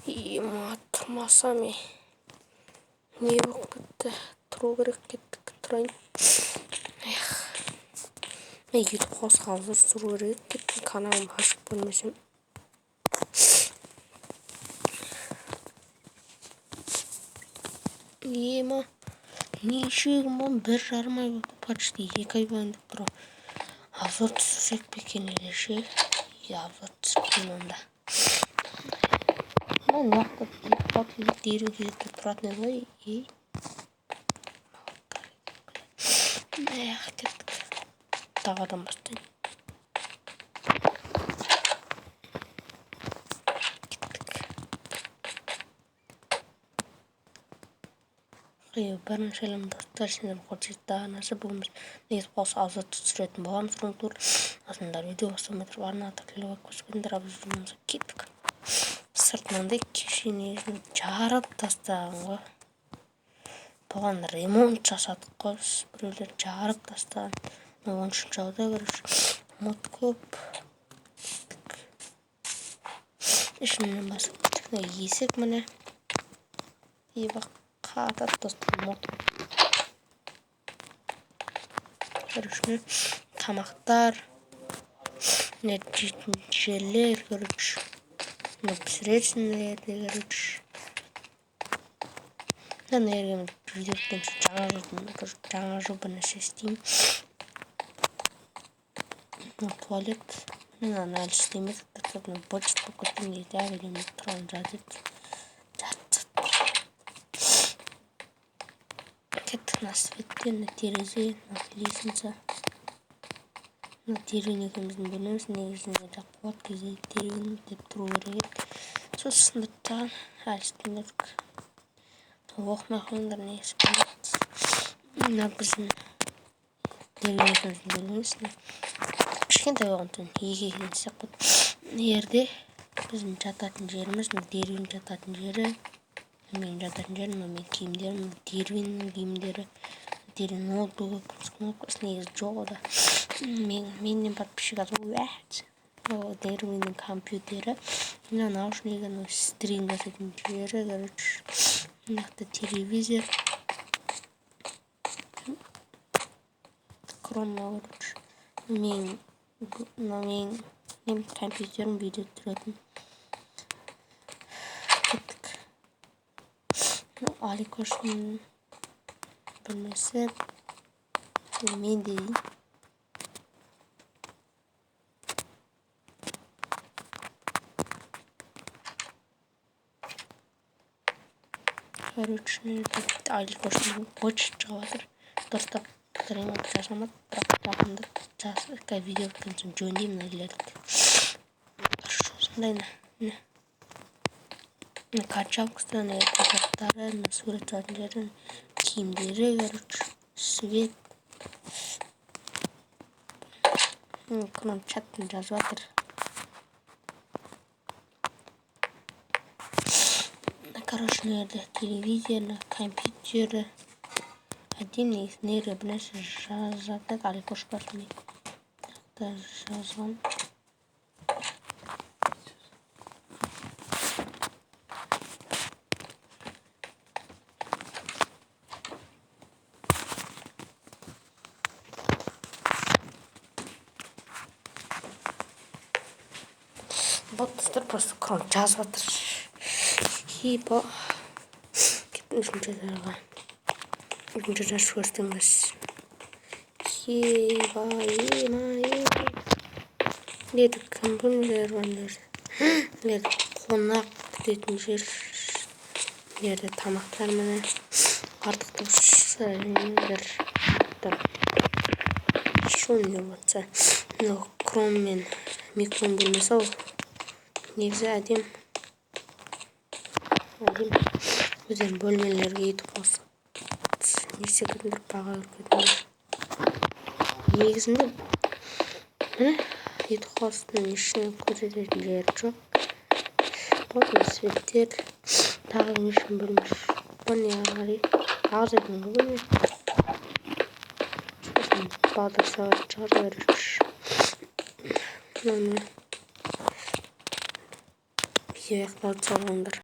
Ема, тұрмасам, е. Не болып кетті? Тұру керек, кеттік, тұрайын. Эх. Мен YouTube қосқа обзор түсіру керек еді. Кеттім, каналым ашып көрмесем. Ема, неше күн болды? 1,5 ай болды, почти 2 ай болайын деп тұр. Обзор түсірсек пе екен или ше? Иә, обзор түсіріп онда. Мына жақта дереу кезекте тұратын еді ғой. Ей. Эх, кеттік. Тағадан бастайын. Кеттік. Бірінші сәлем, достар, сендер Қоршид арнасы. Бүгін біз негізі қос обзор түсіретін боламыз, рум тур. Осындай видео бастамай тұрып, арнаға тіркеліп, лайк басып кетіңдер. Обзорымызға кеттік. Сырт мынандай, кеше негізі жарып тастаған ғой. Бұған ремонт жасадық қой біз, біреулер жарып тастаған. 13-ауда, короче, мод көп. Ішінен басып кеттік. Мына есік, міне. Еба, қатады, достар, мод. Короче, тамақтар, не жейтін жерлер, короче. Мына пісіресің жерде, короче. Мына жерге видео жаңа жылдың, жаңа жыл бір нәрсе істеймін. Мына туалет, мынаны әлі істемедік. Мына быт болып кеткен кезде әбден тұрған жатыр. Кеттік, мына светтер, мына терезе, мына лестница. Мына Дервин екеуміздің бөлмеміз. Негізінде болады кезде Дервин деп тұру керек еді. Сол сындырып тастаған, әлі істемедік. Оқымай қойыңдар, негізі. Мына біздің Дервин екеуміздің бөлмеміз. Кішкентай болған соң екі екіден істеп қойдық. Мына жерде біздің жататын жеріміз, мына Дервин жататын жері, менің жататын жерім, мына менің киімдерім, мына Дервиннің киімдері, Дервин ноутбугі, кнопкасы негізі жоқ ода. Менен подписчик аз. Дервиннің компьютері, мына наушнигі, мына стрим жасайтын жері, короче. Мына жақта телевизор. Крона, короче. Менің мына менің компьютерім, видео түсіретін. Кеттік. Аликоштың бөлмесі. Мен де дейін. Короче, Аликоштың почта шығып жатыр. Дұрыстап ремонт жасамады, бірақ жақында видео біткен соң жөндеймін мына жерлерді. Осындай, міне. Мына качалкасы, мына заттары, мына сурет салатын жері, киімдері, короче, свет. Крон чаттан жазып жатыр. Короче, мына жерде телевизор, мына компьютері. Әдемі негізі, мына жерге бір нәрсе жазатын еді, Аликош бар міне. Мына жазған. Вот, достар, просто крон жазып жатыр. Хипа. Кеттім үшінші этажға. Үшінші этаж көрсетеміз. Хиба, ема, ема. Неді кім бөлмелер бар мына жерде? Мына қонақ күтетін жер. Мына жерде тамақтар, міне. Артық бір шо не болса. Мынау Крон мен Микрон бөлмесі ау. Негізі әдем. Әдем. Өздерінің бөлмелерге етіп қосып. Не істеп баға көргендер. Негізінде міне етіп қостың ішіне көрсететін жері жоқ. Вот мына светтер. Тағы не үшін бөлме? Бұны ары қарай аз екен ғой бөлме. Сосын бағдар сағат шығар, короче. Міне. Видео аяқталды, сау болыңдар.